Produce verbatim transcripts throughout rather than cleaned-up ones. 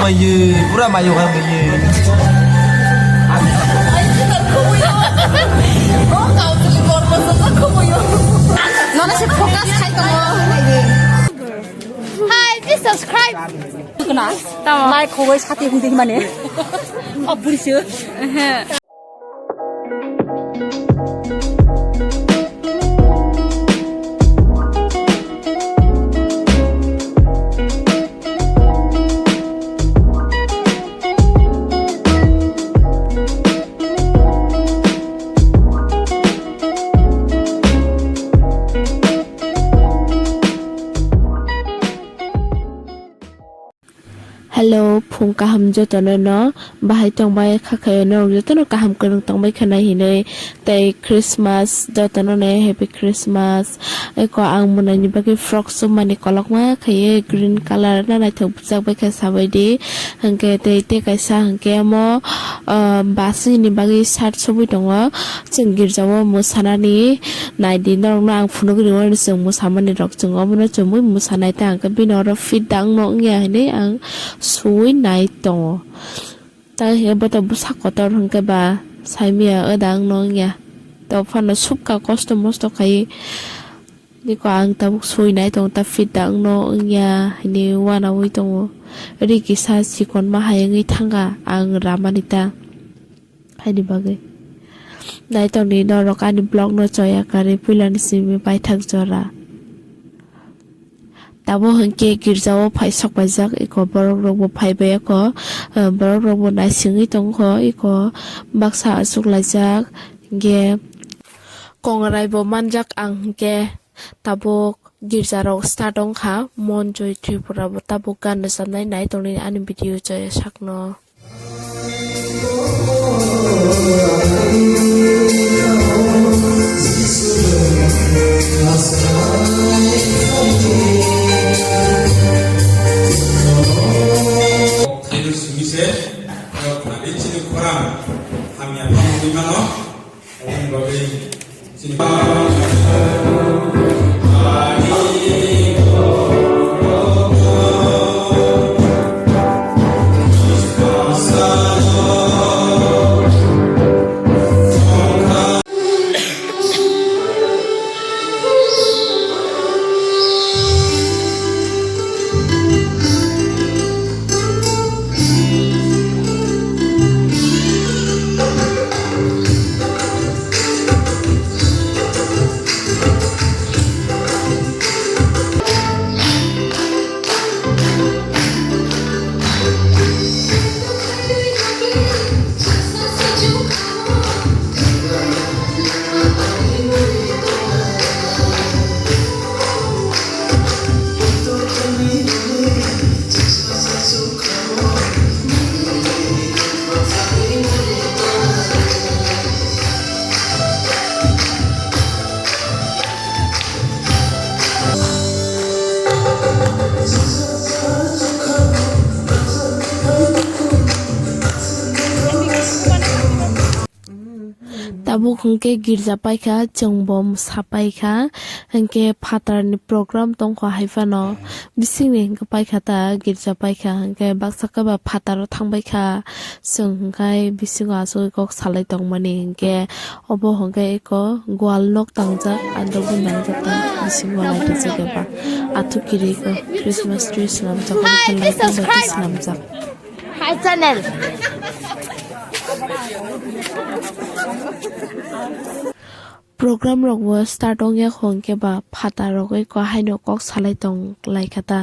Mayung, pura mayung hai mayung. Nono se focus khai tongo. Hi, please subscribe. Tamo. Mai khogoi sati hudi mane. Oh, buri se. Hello, phung kaham jotono no bahai tongbai kha khe norok jotono kaham kwrwng tongbai khana hinwi tei Christmas jotono no happy Christmas. Eko ang mwnaini bagwi frock chumani kolokma khaiwi green colour na naithok bwchak bai kha sabaidi. Hwnkhe tei, tei kaisa hwnkhe omo, ah, baswini bagwi shirt subui tongo. Chwng girjao mwsanani naidi norokno ang phunugwi ringo chwng mwsamani rok chwng omono chumui mwsanai ta hwnkhe bini oro fit da wngno wngya hinwi ang suwi nai tongo. Tei hwnkhe bo to bwsa kotor hwnkhe ba saimanya wda wngno wngya. To phano subka kosto mosto khaiwi niko ang tabuk suwi nai tongo ta fit da wngno wngya hinwi uanaui tongo. Ri kisa chikonma hai wngwi thangkha ang ramani ta. Haini bagwi. Naitokni norok ani vlog no choya kwrwi puilani simi paithak jora. Tabuk hwnkhe girjao phai sok paijak, eko borok rokbo phaibai eko, eh, borok rokbo naisingwi tongkho, eko baksa achuk laijak, hwnkhe kongrai bo manjak ang hwnkhe tabuk girja rok start wngkha, Mon Joy Tripura bo tabuk gan rwchapnai nai tongni ani video choya sakno. Khairok simi se, kok khwnadi chini khorang hamya phangwi mano. Aboni bagwi chini Tabuk hwnkhe girja paikha, chwng bo mwsa paikha, hwnkhe phatarni program tongkha hai phano, bisingni hwnkhe paikha ta girja paikha, hwnkhe baksa khe ba phataro thangbaikha, chwng hwnkhe bisingo achugwi kok salai tongmani, hwnkhe obo hwnkhe eko gwal nok tangjak, androgo nangjak ta bisingo light rijak eba athuk kiri eko Christmas tree swnamjak, Hi, please subscribe. Swnamjak. Hi, channel. Program rok bo start ong ya hwnkhe ba phatar rogwi ko haino kok salai tong lai kha ta,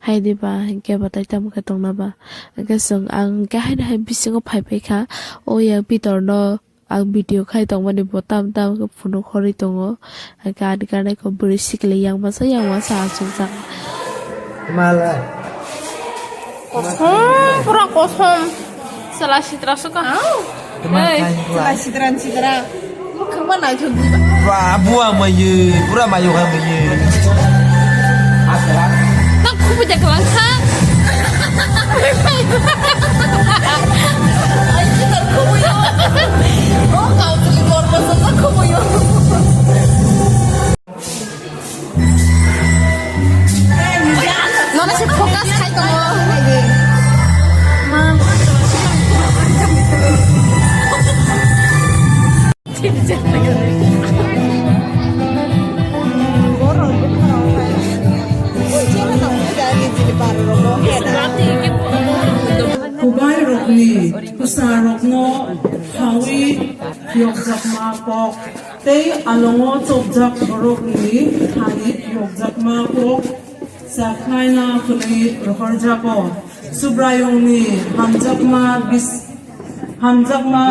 hai di ba hinkhe ba tai tamo khe tong na ba. Hinkhe chwng ang hinkhe haino hai bisingo phai phai kha, o ya bitor no ang video khai tongmani bo tam tam khe phunuk horwi tongo. Hinkhe ani gana khe bwrwi sikli yang masa yang masa achukjak. Mala. Kosom, pura kosom. Sela sitra suka. Hey, sela sitra sitra. Bukhangma naithok di ba. Ba, buang maye, pura mayo hai maye. Tak kubu jak langsa. Ai, kita kubu yo. Oh, kau tu di luar masa tak kubu yo. Kubai rokni kwsa rokno hawi yokjakma kok tei alongo chopjak borokni hani yokjakma kok. Sakhlaina hwnwi rohorjago. Subraiyungni hamjakma bis-, hamjakma.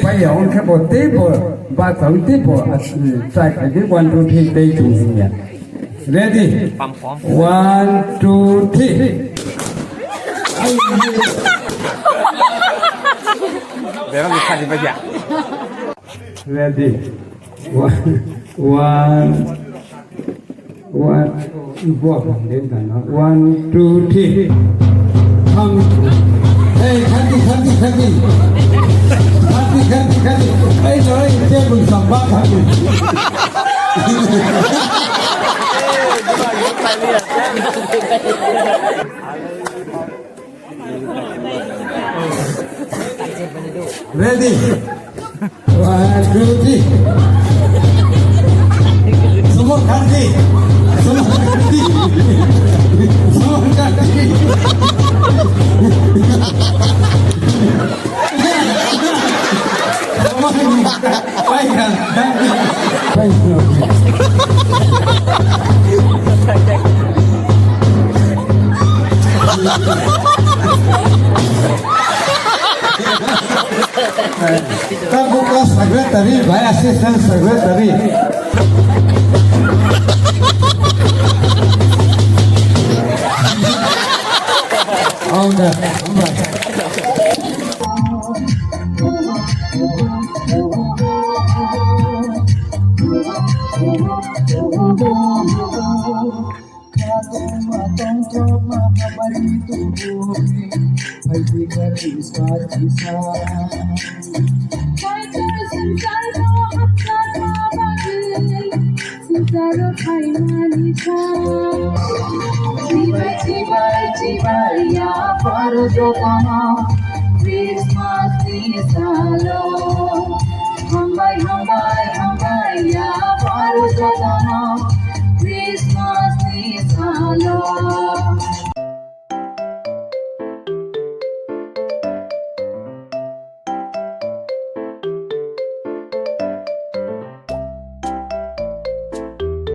Paiya, hwnkhe bo teibo, bacha teibo, ah, try khaidi, one, two, three, tei tong hwnya. Ready? Pam, pam. One, two, three. Berang di kadi baja. Ready? One, one, one, one, two, three. Thang. Hey, khati, khati, khati. Khati, khati, khati. Hey, no, hey, table samba khati. Ready? One, two, three. Sumor Khanti. Sumor Khanti. Sumor Khanti. Tabuk ka secretary, vice assistant secretary. Ang da, ang da. Chibai, chibai, chibai, ya, paro jotano. Christmas ni salo. Hambai, hambai, hambai, ya, paro